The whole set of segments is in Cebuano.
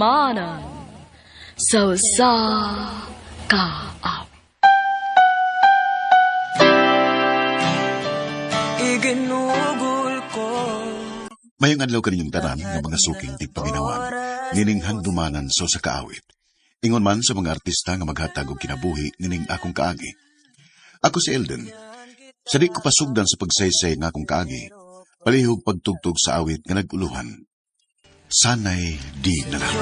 Handumanan sa usa ka awit. Iginugol ko. Mayong adlaw kaninyong tanan nga mga suking tigpaminawan, nining handumanan sa usa ka awit. Ingon man sa mga artista nga maghatag og kinabuhi nining akong kaagi. Ako si Elden. Sa di ko pasugdan sa pagsaysay nga akong kaagi, palihog pagtugtog sa awit nga nag-uluhan. Sanay di na lang.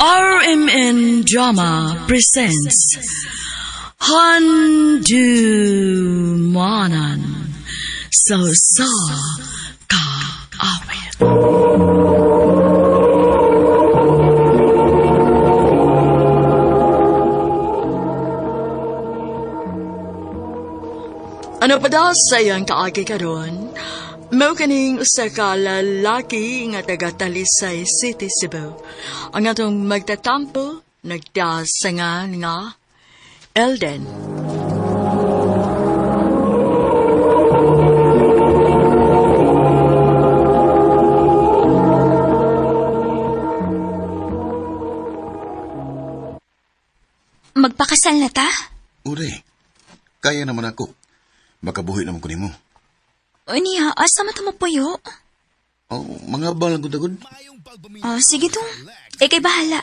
RMN Drama presents Handumanan sa usa ka awit. Ano pa daw sa iyang kaagi karon? Mao kaning usa ka lalaki nga taga Talisay City, Cebu. Ang atong magtatampo nagdasangan nga Elden. Magpakasal na ta? Ure, kaya naman ako. Makabuhi naman ko nimo. O niya, asa man ta mopuyo? Oh, mga balang gud. O, sige dong. Ika'y bahala.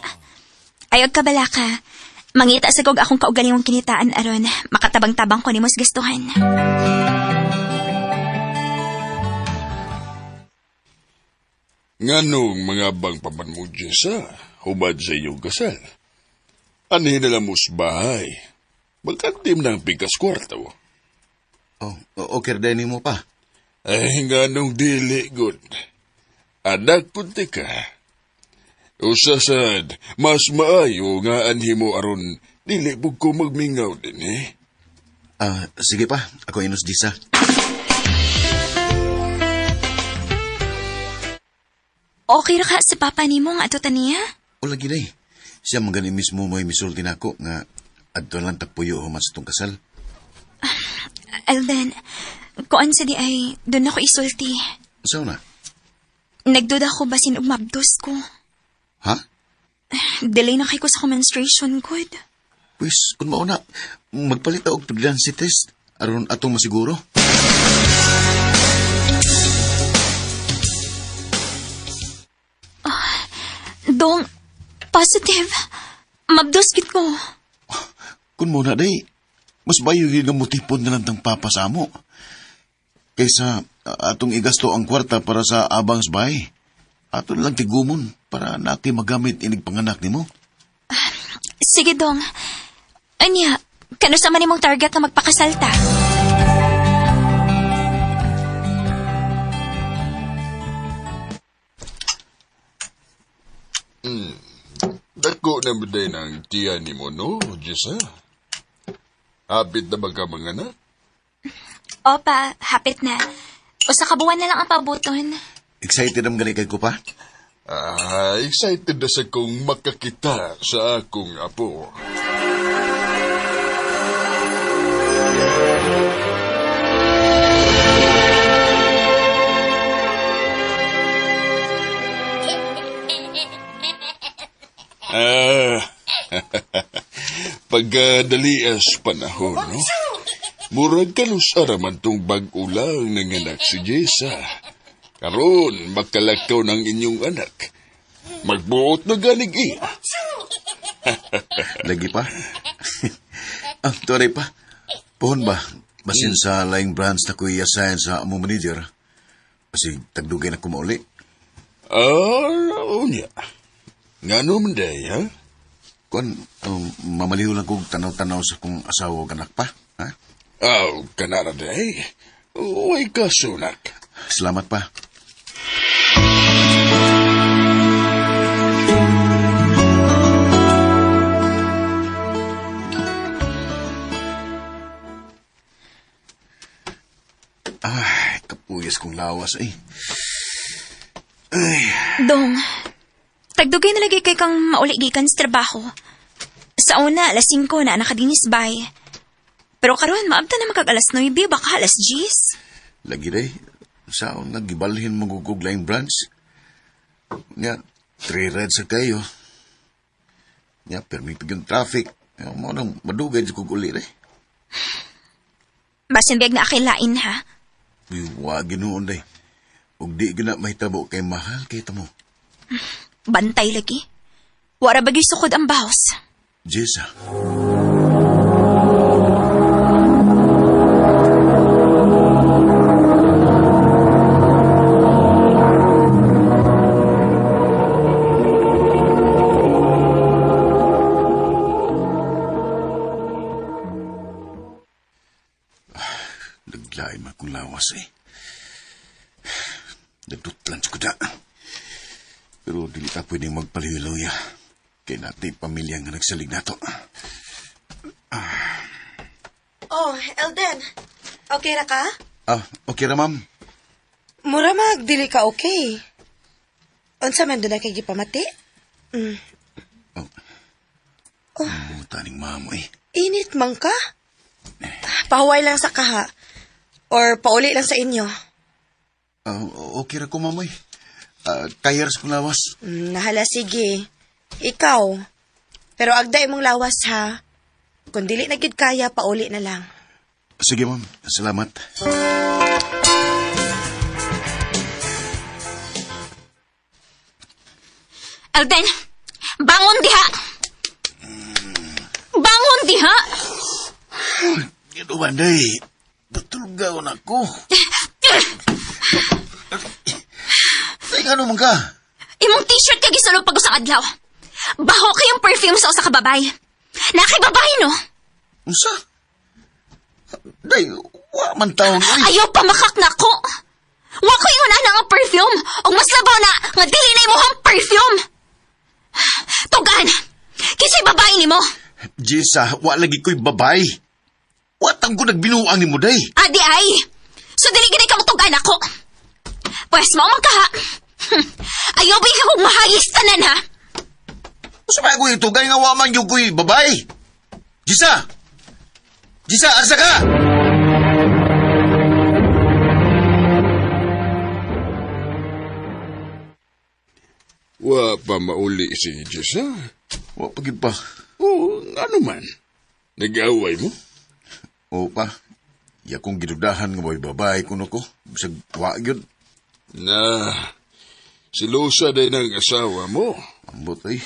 Ayog ka bala ka. Mangita sa kog akong kaugalingong kinitaan aron. Makatabang-tabang ko nimo sa gastuhan. Nganong mga bang paman mo, Jessa, hubad sa iyong kasal. Anhin na lang mo sa bahay. Magkantim ng pigkas kwarto. Oh, okay ra nimo pa. Ay, nganong dili, good. Anak kunti ka. Usasad, mas maayo nga anhi mo aron dili pug ko magmingaw din eh. Ah, sige pa, ako inos disa. Okay ra ka sa papa nimo nga ato taniya? O lagi day. Siya man gani mismo mo'y misulti nako nga adto lang tagpuyo human sa tong kasal. Alden, kuan sa di ay doon ako isulti. Usaw na? Nagduda ko basin og mabdos ko. Ha? Delay na kay ko sa menstruation, good. Pwes, kung mauna, magpalit og pregnancy test aron atong masiguro. Dong, positive. Mabdos gid ko. Kung muna day, mas bayo gyud nga mutipon na lang tang papa sa amo. Kaysa atong igasto ang kwarta para sa abang sa bahay. Ato na lang tigumon para naki magamit inig panganak nimo. Sige, Dong. Anya, kano sa man imong target na magpakasal ta? Dako na ba din ang tiyan ni mo, no, Jessa? Hapit na ba ka mga anak? Opa, hapit na. Usa ka buwan na lang ang pabuton. Excited ang gani kay ko pa? Ah, excited na sa kong makakita sa akong apo. Ah, pagkadalias panahon, no? Murag kanus araman tong bag-o lang ng anak si Jessa. Karon, makalakaw ng inyong anak. Magbuot na ganig iya. Lagi pa. Ah, tuwari pa. Pohon ba? Basin sa laing branch na ko i-assign sa among manager. Kasi tagdugay na kumauli. Ah, unya. Ngano man day, ha? Kuan, mamaliw lang kong tanaw-tanaw sa kong asawa ug anak pa. Ha? Aw, kanara day. Uy ka, sunak. Salamat pa. Ay, kapuyas kong lawas ay. Dong, tagdugay na lagi kay kang mauli gikan sa trabaho. Sa una, alas 5 na nakadinis bay. Pero karon maabta na magkag alas 9, baka alas 10. Lagi day. Saon nga gibalhin mo gugug laing branch. Nya, 3 rides sa kayo. Nya, pero may yung traffic. Nya, mo nang madugay sa kog uli eh. Basin biyag na akay lain ha. Uy, wa ginoon day. Ug di gina mahitabo kay mahal kay tamo. Bantay lagi. Wara bagay sukod ang bahos. Jessa. Naglain man kong lawas eh. Nagdutlan sa kuda. Pero dili ta pwedeng magpaliwiluya. Kay natin pamilya nga nagsalig nato. Oh, Elden. Okay ra ka? Ah, okay ra ma'am. Mura mag, dili ka okay. Unsa man doon kay gipamati? Oh. Oh. Ning mamo eh. Init man ka? Pahuway lang sa kaha. Or pauli lang sa inyo. Ah, okay ra ko ma'am eh. Kaya ra sa kong lawas. Nahala, sige. Ikaw. Pero agda imong lawas ha. Kung dili na gid kaya, pauli na lang. Sige ma'am, salamat. Alden, bangon diha! Bangon diha! Ito ba, day? Patulgaw na ko. Teka, ano man ka? Imong t-shirt kay gisulog pag usang adlaw. Baho kayong perfume sa usa ka babay. Nakay babay, no? Unsa? Day, wa man taon, oy. Ayaw pamakak na ko. Wa ko ingon ana nga perfume. Og mas labaw na nga dili na imong perfume. Tugan. Kinsay babae nimo? Jessa, wa lagi ko'y babay. Watang ko nagbinuang ni mo, day. Adi ay. So dili gid ka motugan ako. Pwes mao man ka ha. Ayaw ba ka kong mahayis tanan ha? Sa ba ko ito, gaya nga wa man yung ko'y babay. Jessa! Jessa, asa ka? Wa pa mauli si Jessa. Wa pa gid pa. Oo, ano man. Nag-away mo? Oo pa. Ya kong gidudahan nga may babae kuno ko. Bisag wa gyud. Na, silusa din ang asawa mo. Ambot ay.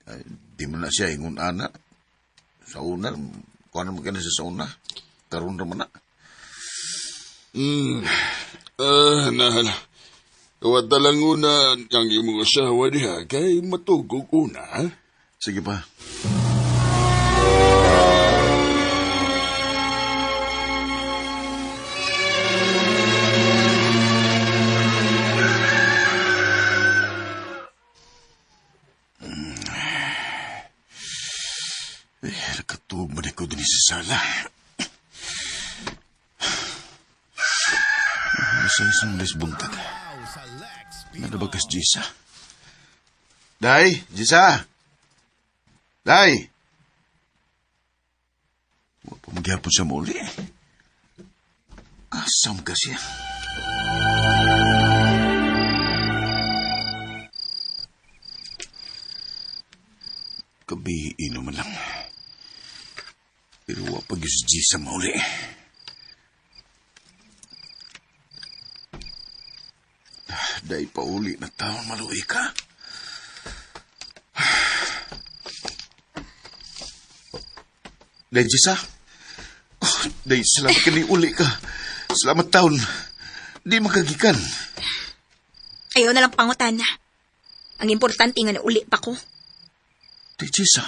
Ay, di man na siya ingon ana. Sa una, kuha naman ka na siya sa una. Karon raman na. Nahala. Kawat lang una ang imong asawa diha kay matugog una, ha? Sige pa. Eh, nakatuog man ako din sa sala. Nasa isang les buntag. Nadabagas Jisa. Day, Jisa! Day! Wa pa magyapon siya muli. Asam ka siya. Gabi, inom man lang. Pero wa pa gyud si Jisa mauli. Day pa uli na taon maluwi ka. Day, Jisa. Oh, day, salamat ka ni uli ka. Salamat taon. Di makagikan. Ayaw na lang pangutan na. Ang importante nga na uli pa ko. Day, Jisa.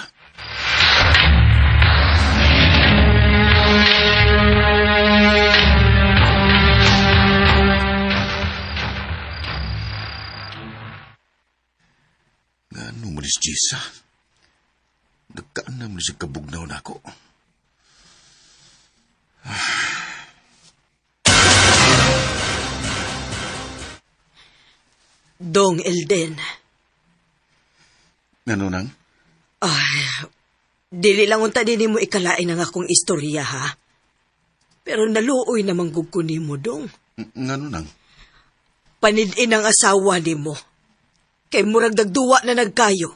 Ngano mo ni si Jisa? Nagkaan na mo ni siya kabugnaw na ako. Dong Elden. Ngano nang? Ay, dili lang unta din mo ikalain ang akong istorya, ha? Pero naluoy namang gug ko nimo, dong. Ngano nang? Panidin ang asawa nimo. Kay murag dagduwa na nagkayo.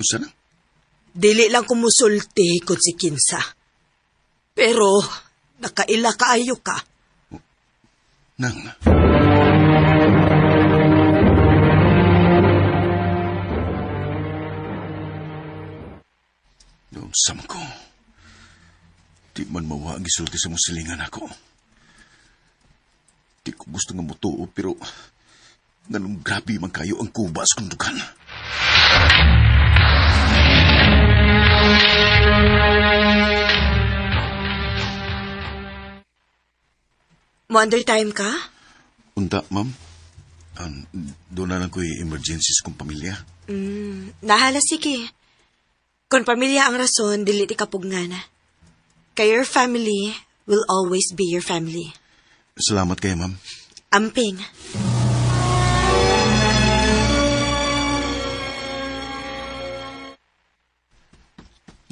Usa na? Dili lang kumusulti kung si Kinsa. Pero nakaila kaayo ka. Nang? Doon sam ko. Di man mawa ang gisulti sa musilingan ako. Di ko gusto nga mutuo pero nganong grabe man kayo ang kuba sa kundukan. Mo undertime ka? Unta, ma'am. Doon na lang ko'y emergency sa kong pamilya. Nahala, sige. Kung pamilya ang rason, dili ti kapugnana. Kay your family will always be your family. Salamat kayo, ma'am. Amping.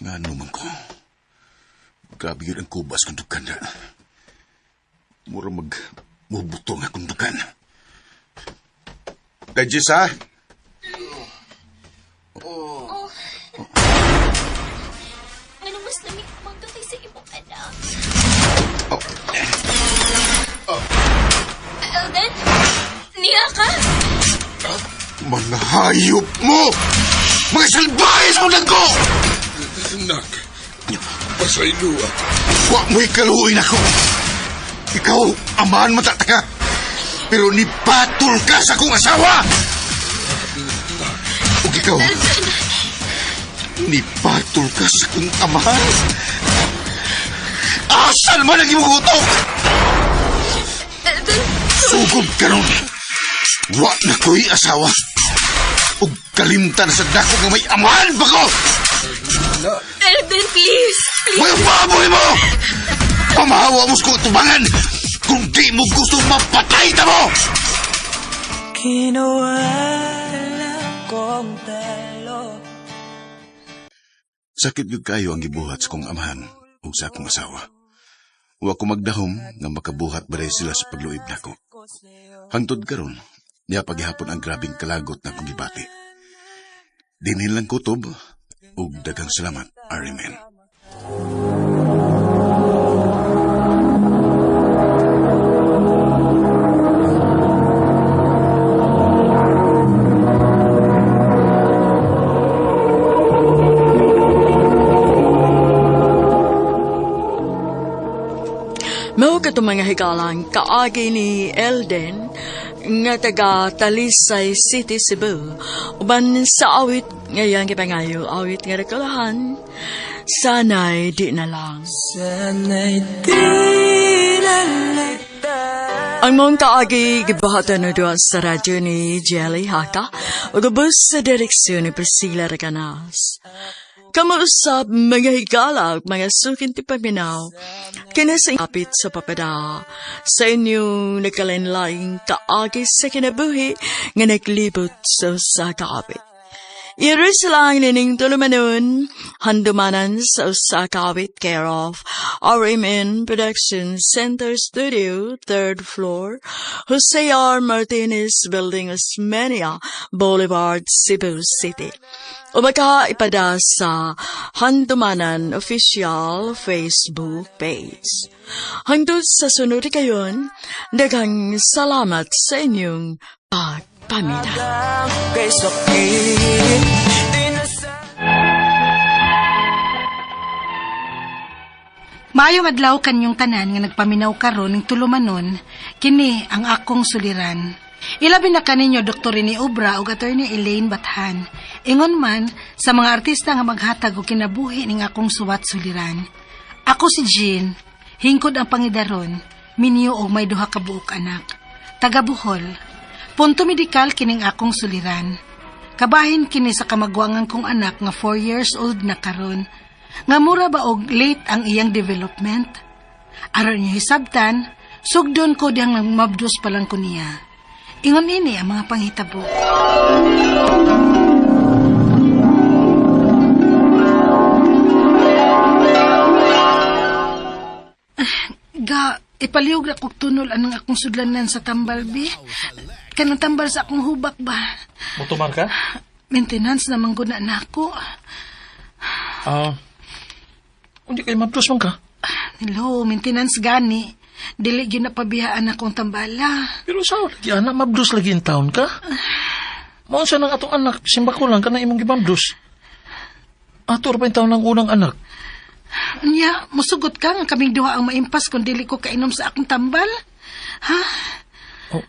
Nga man ko. Grabe yun ang kubas kong dukan na. Mura mag mubuto nga kong dukan. Dajis, ha? Oh. Ano mas lamig mangga kaysa imong anak? Oh. Elden? Niya ka? Mga hayop mo! Mga salbahes mo lang ko! Nak, pasaylo ako. Wa mo'y kaluoy nako. Ikaw, amahan mo ka. Pero nipatol ka sa akong asawa! Ug ikaw, nipatol ka sa akong amahan? Asan man ang imong utok? Elden, Sugod karon. Wa na ko'y asawa. Ug kalimtan sa dako nga may amahan pa ko! Elden, please! Please! Mga baboy mo! Pamahawa mo sa kong tubangan! Kung di mo gusto mapatay ta mo! Kinuwala kong talo. Sakit gyud kayo ang gibuhat sa kong amahan ug sa akong asawa. Wa ko magdahom nga makabuhat baray sila sa pagluib nako. Hangtod karon, niya paghihapon ang grabing kalagot na akong gibati. Dinhin lang kutob ug daghang salamat, RMN. Mao katong mga higalang kaagi ni Elden nga taga Talisay City, Cebu. Uban sa awit ngayang gipangayo awit nga rekolahan. Sana'y di na lang. Sana'y di na lang. Ang mong kaagi gibuhatan na doon sa radyo ni Jelly Haka ug ubos sa direksyon ni Priscilla Recanas. Kamuusap mga higala ug mga sukin ti paminaw, kini sa apit sa papada, sa inyong nagkalain-laing kaagi sa kinabuhi nga naglibot sa usa ka awit. Iris lang nining tulumanon, handumanan sa usa ka awit, care of RMN Production Center Studio, 3rd floor, Jose R. Martinez Building, Osmeña Boulevard, Cebu City. O baka ipada sa Handumanan Official Facebook page. Hangtod sa sunod kayon, daghang salamat sa inyong pagpaminaw. Kay sakit di na sa Maayong adlaw kanyong tanan nga nagpaminaw karon ning tulumanon, kini ang akong suliran. Ilabi na kaninyo Dr. Rene Obra ug Attorney Elaine Bathan. Ingon man sa mga artista nga maghatag og kinabuhi ning akong suwat suliran. Ako si Jean, hingkod ang pangidaron, minyo og may duha ka buok anak. Taga Bohol. Punto medikal kining akong suliran. Kabahin kini sa kamagwangan kong anak nga 4 years old na karon. Nga mura ba og late ang iyang development? Aron niyo hisabtan, sugdon ko diyang mabdos pa lang ko niya. Ingon ini ang mga panghitabo. Ga, Ipalihog ra kog tunol anang akong sudlanan sa tambal, bi. Kanang tambal sa akong hubak ba? Mutumar ka? Maintenance na mangguna na ako. Ah, hindi kay mabdos man ka. Hello, maintenance gani. Dili gyud na pabiyaan akong tambala. Pero sa lagi anak, mabdos lagi in town ka. Maun sa nang atong anak, simba ko lang ka na imong gibabdos. Ato ra pa in taon ang unang anak. Nya, musugot ka nga kaming duha ang maimpas kung dili ko kainom sa akong tambal? Ha? Oh.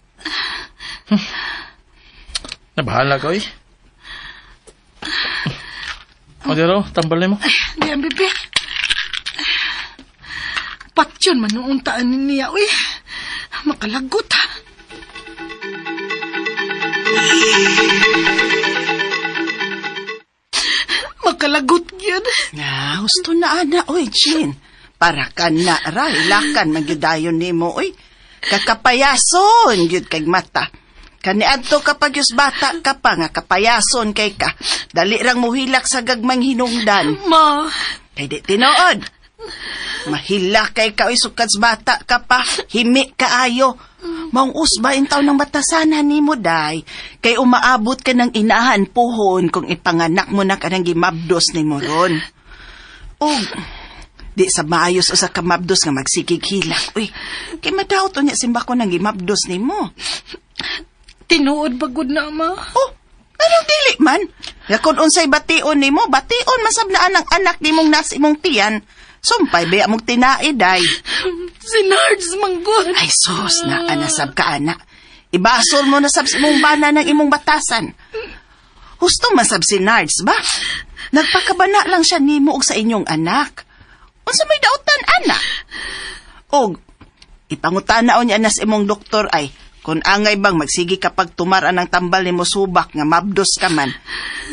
Nabahala ka, oy. O, dero, tambal nimo. Di ang bebe. Patyon man noong taan niya, uy. Makalagot, ha? Makalagot yun. Na, husto na ana, oy, Jean. Para ka na, ra, hilakan, magyudayon nimo, oy. Kakapayason, gyud kay mata. Kaniadto kapag yus bata ka pa, nga kapayason kay ka. Dali rang muhilak sa gagmang hinungdan. Ma. Kay di tinuod. Mahilak kay ka, oy, sukad sa bata ka pa. Himi kaayo. Maong usba in taon ng batasanan nimo, day. Kay umaabot ka ng inahan puhon kung ipanganak mo na ka ng gimabdos nimo ron. Og, di sa maayos usa ka mabdos nga magsigig hilak. Uy, kay madaot unya simba ko ng gimabdos nimo. Tinuod ba gud na, ma? Oh, anong dili man? Nga kung unsay bation nimo, bation masablaan ang anak nimong nasa imong tiyan. Sumpay baya mong tinai, day. Si Nards manggod. Ay, sus, na anasab ka, ana. Ibasol mo na sab sa imong bana ng imong batasan. Husto man sab si Nards ba? Nagpakabana lang siya nimo og sa inyong anak. Unsa may dautan, anak? Og, ipangutana niya na sa imong doktor ay, kung angay bang magsigi kapag tumaran ang tambal nimo subak nga mabdos ka man.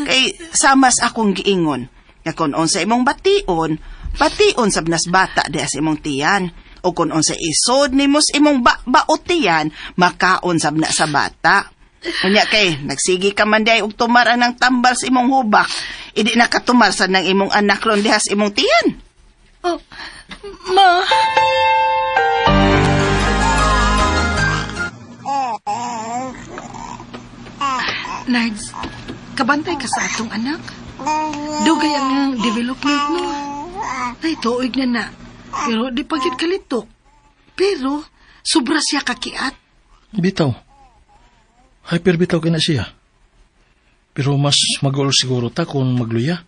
Kay samas akong giingon, nga kung unsa imong bation, bation sab nas bata diha sa imong tiyan. O kung unsa isod nimo sa imong baot tiyan, makaon sab na sa bata. Unya kay, nagsigi ka man diay og tumaran ang tambal sa imong hubak, idi nakatumar sa nang imong anak ron diha sa imong tiyan. Oh, ma. Nards, kabantay ka sa atong anak. Dugay ang development mo. Ay, tuig na na. Pero di pa gyud kalitok. Pero, sobra siya kakiat. Bitaw. Hyper bitaw kay na siya. Pero mas magol siguro ta kung magluya.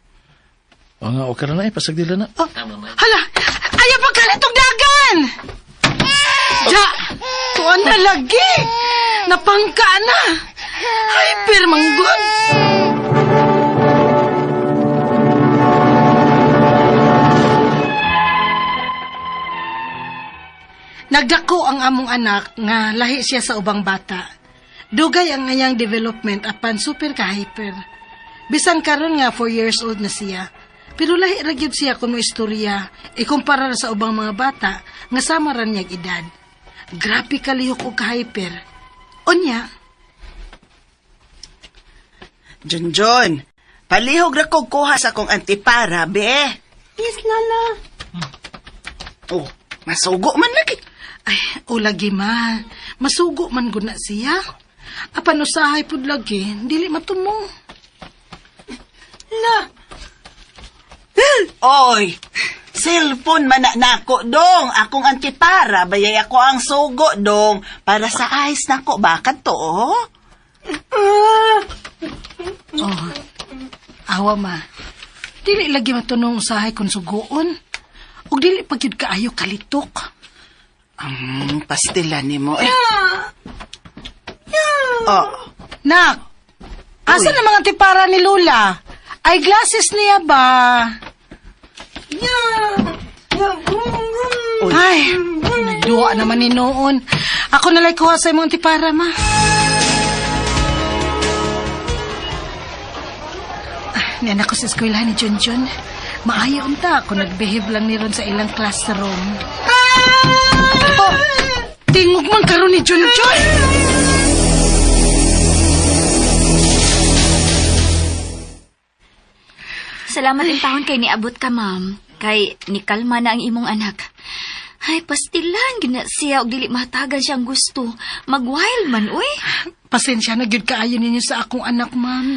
O nga, okay ra na eh, pasagdila na. Oh, hala! Ayaw pa kalitong dagan! Ja! Tuan na lagi! Napangka na! Hyper manggod! Nagdako ang among anak nga lahi siya sa ubang bata. Dugay ang anyang development apan super ka-hyper. Bisan karon nga 4 years old na siya. Pero lahi ra gyud siya kun mo istorya ikumpara ra sa ubang mga bata nga sama ra niyag edad. Grabe kalihok og ka-hyper. Unya, Junjun, palihog ra kog kuha sa akong antipara, be. Yes, Lola. Oh, masugo man lagi. Ay, o lagi ma. Masugo man gud na siya. Apan usahay pud lagi, dili matumo. La, Oy, cellphone man na nako dong. Akong antipara, bayay ako ang sugo dong. Para sa eyes nako, bakit to, oh? Oh, awa ma. Dili lagi matunong usahay kung sugoon. Ug dili pa gyud kaayo kalitok. Pastila nimo eh. Oh, Nak, asa na mga antipara ni Lula? Eyeglasses niya ba? Uy. Ay, nagduwa naman ni noon. Ako nalay kuha sa imong antipara, ma. Niyan ako sa eskwelahan ni Junjun. Maayo unta ako nag-behave lang ni ron sa ilang classroom. Oh, tingog man karon ni Junjun! Salamat in taon kay niabot ka, ma'am. Kay nikalma na ang imong anak. Ay, pastilan gina siya og dili mahatagan siyang gusto. Mag-wild man, uy. Pasensya na gyud kaayo ninyo sa akong anak, ma'am.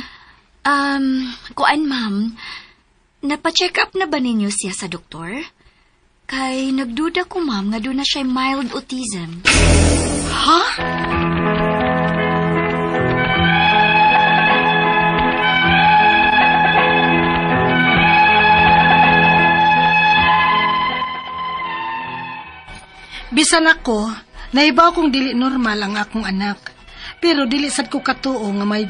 Kuan, ma'am. Napa-check up na ba ninyo siya sa doktor? Kay nagduda ko, ma'am, nga doon na siya mild autism. Ha? Bisan ako, naibaw kong dili normal ang akong anak. Pero dili sad ko katuo nga may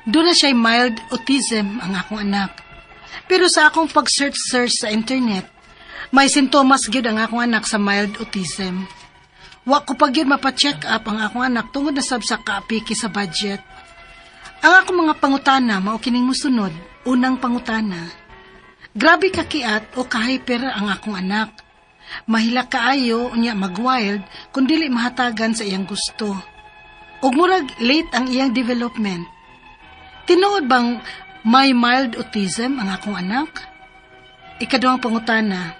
doon na siya mild autism ang akong anak. Pero sa akong pag-search-search sa internet, may sintomas gyud ang akong anak sa mild autism. Wa ko pa gyud mapa-check up ang akong anak tungod na sab sa kaapiki sa budget. Ang akong mga pangutana mao kining mosunod. Unang pangutana. Grabe ka kiat o ka-hyper ang akong anak. Mahila kaayo unya mag-wild kung dili mahatagan sa iyang gusto. Ug murag late ang iyang development. Tinuod bang may mild autism ang akong anak? Ikaduhang pangutana.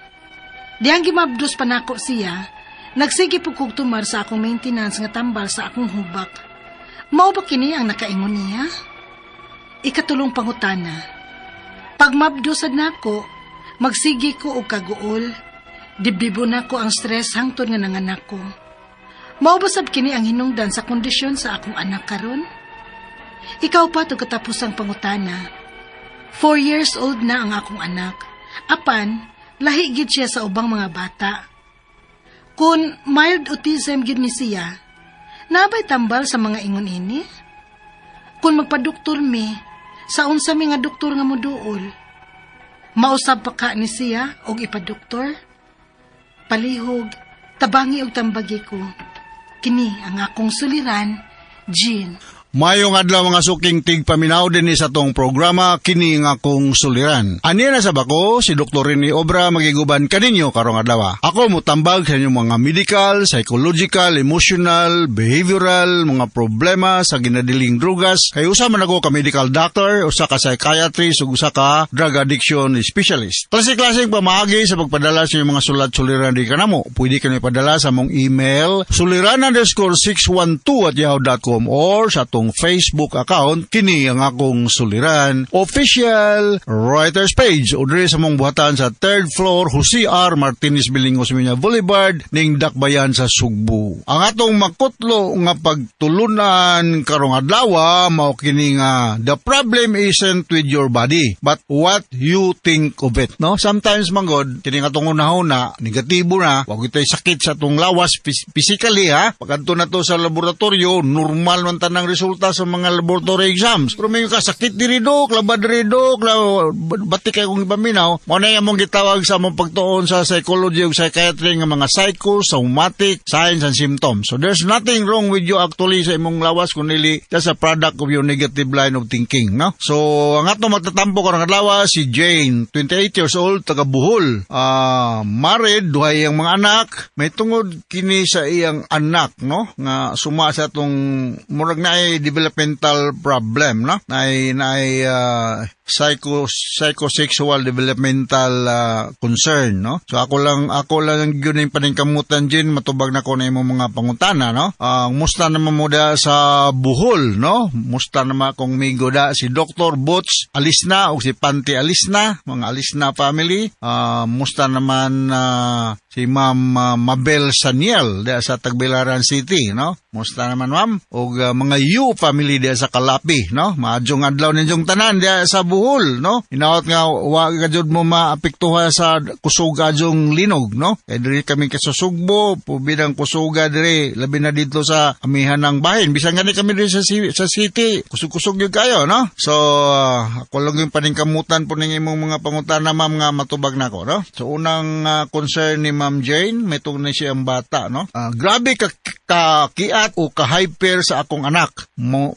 Diyang gimabdos pa nako siya, nagsige po kog tumar sa akong maintenance nga tambal sa akong hubak. Mao ba kini ang nakaingon niya? Ikatulong pangutana. Pag mabdosad nako, magsige ko og kaguol. Dibdibo na ko ang stress hangtod nga nanganak ko. Mao ba sab kini ang hinungdan sa kondisyon sa akong anak karon? Ikaw pa to katapos ang pangutana. 4 years old na ang akong anak. Apan, lahi gid siya sa ubang mga bata. Kung mild autism gid ni siya, nabay tambal sa mga ingon ini? Kung magpadoktor mi, sa unsa mi nga doktor nga moduol? Mausab pa ka ni siya og ipadoktor? Palihog, tabangi og tambagi ko. Kini ang akong suliran, Jean. Mayong adlaw mga suking tigpaminaw dinhi sa tong programa kini nga akong suliran. Ani na sa bako si Dr. Rene Obra magiguban kaninyo karong adlaw. Ako motambag sa inyong mga medical, psychological, emotional, behavioral, mga problema sa ginadiling drugas. Kay usa man ako ka medical doctor, usa ka psychiatrist ug usa ka drug addiction specialist. Klase-klaseng pamaagi sa pagpadala sa inyong mga sulat suliran di kanamo. Pwede kami padala sa among email suliran_612@yahoo.com or sa atong Facebook account kini ang akong suliran official writers page o diri sa mong buhatan sa 3rd floor Jose R. Martinez Building, Osmeña Boulevard ning Dakbayan sa Sugbo. Ang atong makutlo nga pagtulunan karong adlaw mao kini nga the problem isn't with your body but what you think of it, no? Sometimes manggod kini nga atong unahuna negatibo na, wa gyud sakit sa atong lawas physically, ha. Pagkadto na to sa laboratorio, normal man tanang resulta sa mga laboratory exams. Pero may kasakit diri dok, labad diri dok, bati kay kong ipaminaw. Mao na among gitawag sa among pagtuon sa psychology ug psychiatry nga mga psychosomatic signs and symptoms. So there's nothing wrong with you actually sa imong lawas kun dili just a product of your negative line of thinking, no? So ang atong magtatampo karong adlaw si Jane, 28 years old, taga Bohol. Married, duhay ang mga anak. May tungod kini sa iyang anak, no? Nga suma sa atong murag naay developmental problem, no? Naay psychosexual developmental concern, no? So ako lang gyud ning paningkamutan, Jane, matubag na ko na imong mga pangutana, no? Musta naman mo da sa Bohol, no? Musta naman akong migo da si Dr. Boots Alisna o si Panty Alisna, mga Alisna family. Musta naman si Ma'am Mabel Saniel da sa Tagbilaran City, no? Musta naman, ma'am? Og mga U family da sa Kalapi, no? Maadjong adlaw ninyong tanan da sa Bohol, no? Inaot nga wa ka jud mo maapektuha sa kusuga jong linog, no? Kay diri kami kasusugbo, pubidang kusuga diri, labi na dito sa amihan ng bahin. Bisan gani kami diri sa city, kusog-kusog gyud kayo, no? So ako lang yung paningkamutan po ning imong mga pangutana, ma'am, nga matubag nako, no? So unang concern ni Ma'am Jane, may tungod ni siya ang bata, no? Grabe ka kakiat o ka-hyper sa akong anak.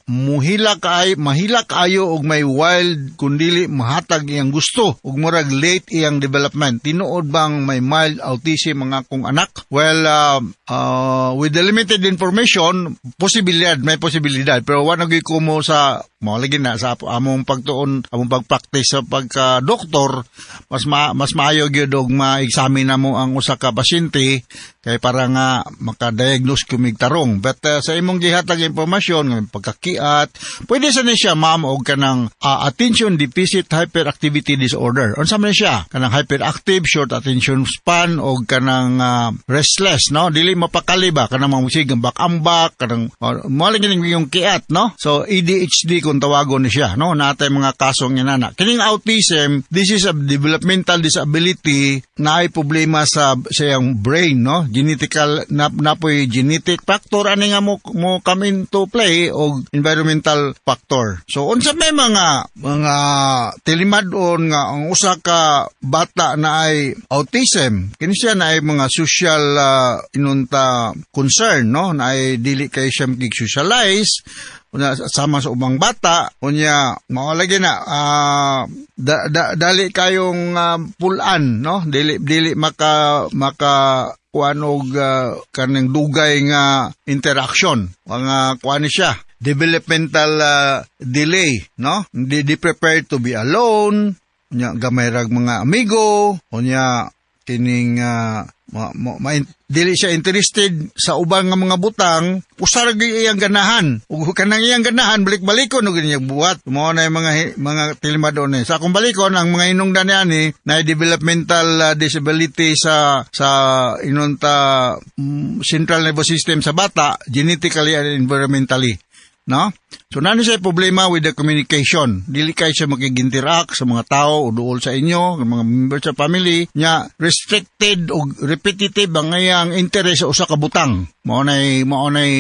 Muhila kaay, mahila kaayo og may wild kundili mahatag iyang gusto ug murag late iyang development. Tinuod bang may mild autism ang akong anak? Well, with the limited information, posibilidad, may posibilidad. Pero wala gyud ko mo sa mao lagi na sa among pagtuon, among pagpractice sa pagka-doktor, mas maayo gyud og ma-examine namo ang usa ka pasyente Kay para nga maka-diagnose kumig tarong. But sa imong gihatag impormasyon nga pagkakiat, pwede sa ni siya, ma'am, og kanang attention deficit hyperactivity disorder. Unsa man siya? Kanang hyperactive, short attention span og kanang restless, no? Dili mapakali ba kanang mga musig ambak-ambak, kanang mo lang yung kiat, no? So ADHD kung tawagon ni siya, no? Natay mga kasong inana. Kining autism, this is a developmental disability na ay problema sa iyang brain, no? Genetical na napoy genetic factor ani nga mo come into play og environmental factor. So unsa may mga tilimad-on nga ang usa ka bata na ay autism, kini siya na ay mga social inunta concern, no? Na ay dili kay siya socialize unya sama sa ubang bata, unya mao lagi na dali kayong pulan, no? Dili dili maka maka kuan og kaning dugay nga interaction, mga kuan ni siya, developmental delay, no? Di prepared to be alone, unya gamay rag mga amigo, unya kining dili siya interested sa ubang nga mga butang, usa ra gyud iyang ganahan ug kanang iyang ganahan balik-balikon og niya buhat. Mao na yung mga tilimad-on ni. Sa akong balikon ang mga hinungdan niani na developmental disability sa inunta central nervous system sa bata, genetically and environmentally, no? So nano siya problema with the communication. Dili kay siya makig-interact sa mga tao o duol sa inyo, mga members sa family nya, restricted o repetitive ang iyang interest sa usa ka butang. Mao nay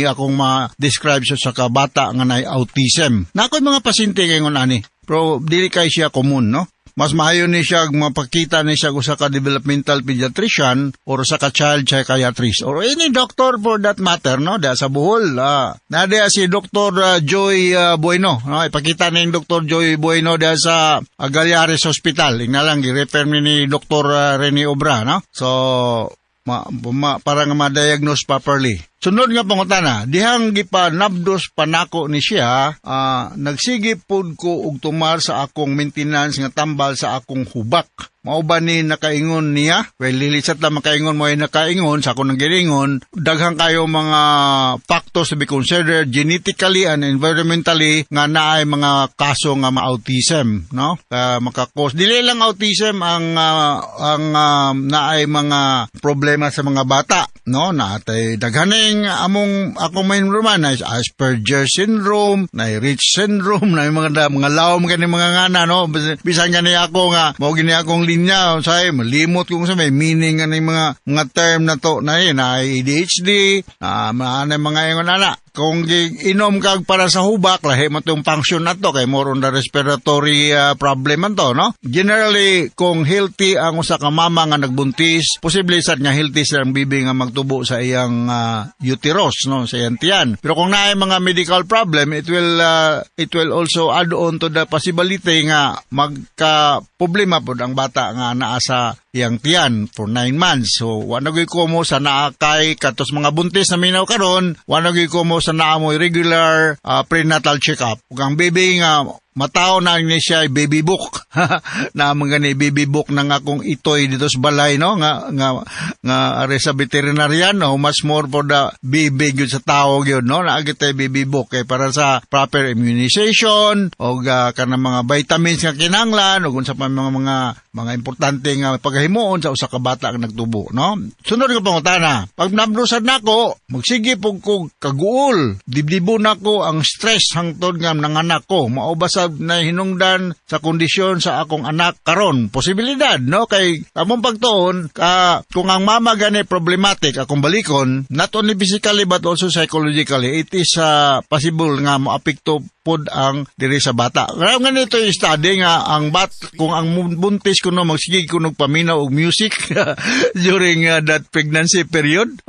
akong ma-describe sa usa ka bata nga nay autism. Na ako'y mga pasyente ngayon ani. Pero dili kay siya common, no? Mas maayo ni siya mapakita ni siya usa ka developmental pediatrician or usa ka child psychiatrist or any doctor for that matter, no? Da sa Bohol na si Dr. Joy Bueno, no? Ipakita ni Dr. Joy Bueno da sa Gallares Hospital. Ingna lang gi-refer ni Dr. Rene Obra, no? So para nga ma-diagnose properly. Sunod nga pangutana, dihang gipanabdos panako ni siya, nagsige pud ko og tumar sa akong maintenance nga tambal sa akong hubak. Mao ba ni nakaingon niya? Well, dili sa ta makaingon mo ay nakaingon sa akong giingon, daghan kayo mga factors to be considered genetically and environmentally nga naay mga kaso nga ma-autism, no? Maka-cause dili lang autism ang naay mga problema sa mga bata, no? Naatay daghaning among akong main roman na Asperger syndrome, na Rett syndrome, na mga lawom kani mga ngana, no? Bisan gani ako nga mao gini akong linya say malimot kung sa may meaning ani mga term na to na na ADHD, na mga mga ingon ana. Kung inom kag para sa hubak, lahi mo tong function na to kay more on the respiratory problem man to, no? Generally, kung healthy ang usa ka mama nga nagbuntis, posible sad nga healthy sa ang bibi nga magtubo sa iyang uterus, no, sa iyang tiyan. Pero kung naay mga medical problem, it will also add on to the possibility nga magka problema pod ang bata nga naa sa iyang tiyan for 9 months. So, wa na gyud ko mo sa naa kay katos mga buntis na minaw karon, wa na gyud ko mo sa naa mo regular prenatal check-up. Ug ang baby nga matawo na ni siya ay baby book na mga ni baby book ng akong itoy dito sa balay, no, nga are sa veterinarian, no? Much more for the baby gyud sa tao gyud, no? Naa gyud baby book kay para sa proper immunization o kanang mga vitamins nga kinahanglan ug unsa pa mga importante nga paghimuon sa usa ka bata nga nagtubo, no? Sunod nga pangutana, pag nablusan nako, magsige pug ko kaguol, dibdibo nako ang stress hangtod nga nanganak ko. Mao ba sa nahinungdan sa kondisyon sa akong anak karon? Posibilidad, no? Kay among pagtuon ka, kung ang mama gani problematic, akong balikon, not only physically but also psychologically, it is possible nga moapekto pod ang diri sa bata. Kaya nga nito yung study nga ang bat kung ang buntis kuno magsige kuno paminaw og music during that pregnancy period,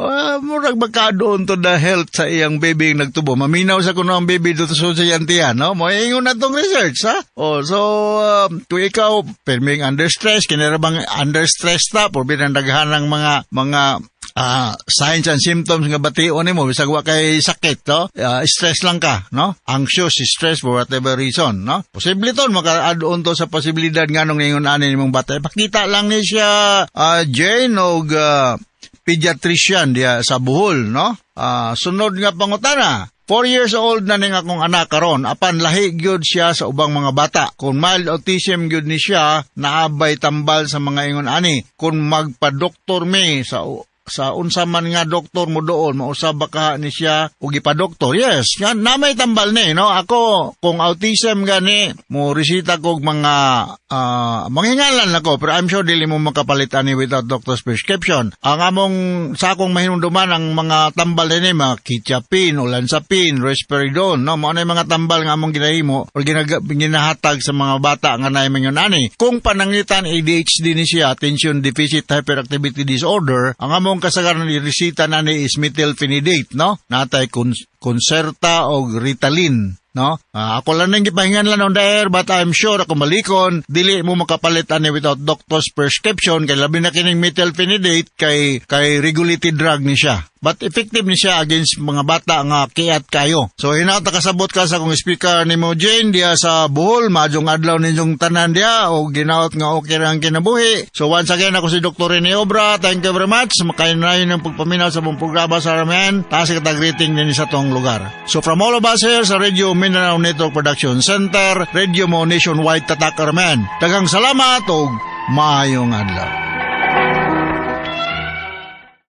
murag magkadoon to the health sa iyang baby nagtubo. Maminaw sa kuno ang baby dito sa iyang tiyan, no? Mo ingon na tong research, ha? Oh, so kung ikaw perming under stress, kinara bang under stress ta por binang daghan ng mga signs and symptoms nga bation nimo bisag wa kay sakit, no? Stress lang ka, no? Anxious, stress for whatever reason, no? Posible ton maka-add on to sa posibilidad nganong ningon ani nimong bata. Pakita lang ni siya, Jane, og pediatrician diya sa Bohol, no? Sunod nga pangutana. 4 years old na ning akong anak karon, apan lahi gyud siya sa ubang mga bata. Kung mild autism gyud ni siya, naabay tambal sa mga ingon ani? Kung magpa-doktor mi sa unsa man nga doktor mo doon, mausab ba ka ni siya og ipa-doktor? Yes, nga na may tambal ni, no? Ako, kung autism gani, mo resita kog mga manghingalan ako, pero I'm sure dili mo makapalit ani without doctor's prescription. Ang among sa akong mahinumduman, ang mga tambal ni mga quetiapine, olanzapine, risperidone, no? Mao na yung mga tambal nga among ginahimo or ginahatag sa mga bata nga naay ingon ani. Kung pananglitan ADHD ni siya, attention deficit hyperactivity disorder, ang among kasagaran iresita na ni is methylphenidate, no? Natay Concerta o Ritalin, no? Ako lang nang gipahingan lang on the air, but I'm sure ako malikon dili mo makapalit ani without doctor's prescription kay labi na kining methylphenidate kay regulated drug ni siya. But effective ni siya against mga bata nga kiat kayo. So hinaot kasabot ka sa akong speaker nimo, Jane, diya sa Bohol. Maayong adlaw ninyong tanan diya o ginaot nga okay ra ang kinabuhi. So once again, ako si Dr. Rene Obra. Thank you very much. Makainayon ng pagpaminaw sa mong programa sa RMN. Taas kita greeting din sa tong lugar. So from all of us here sa Radio Mindanao Network Production Center, Radio Mo Nationwide Tatak RMN. Daghang salamat ug maayong adlaw.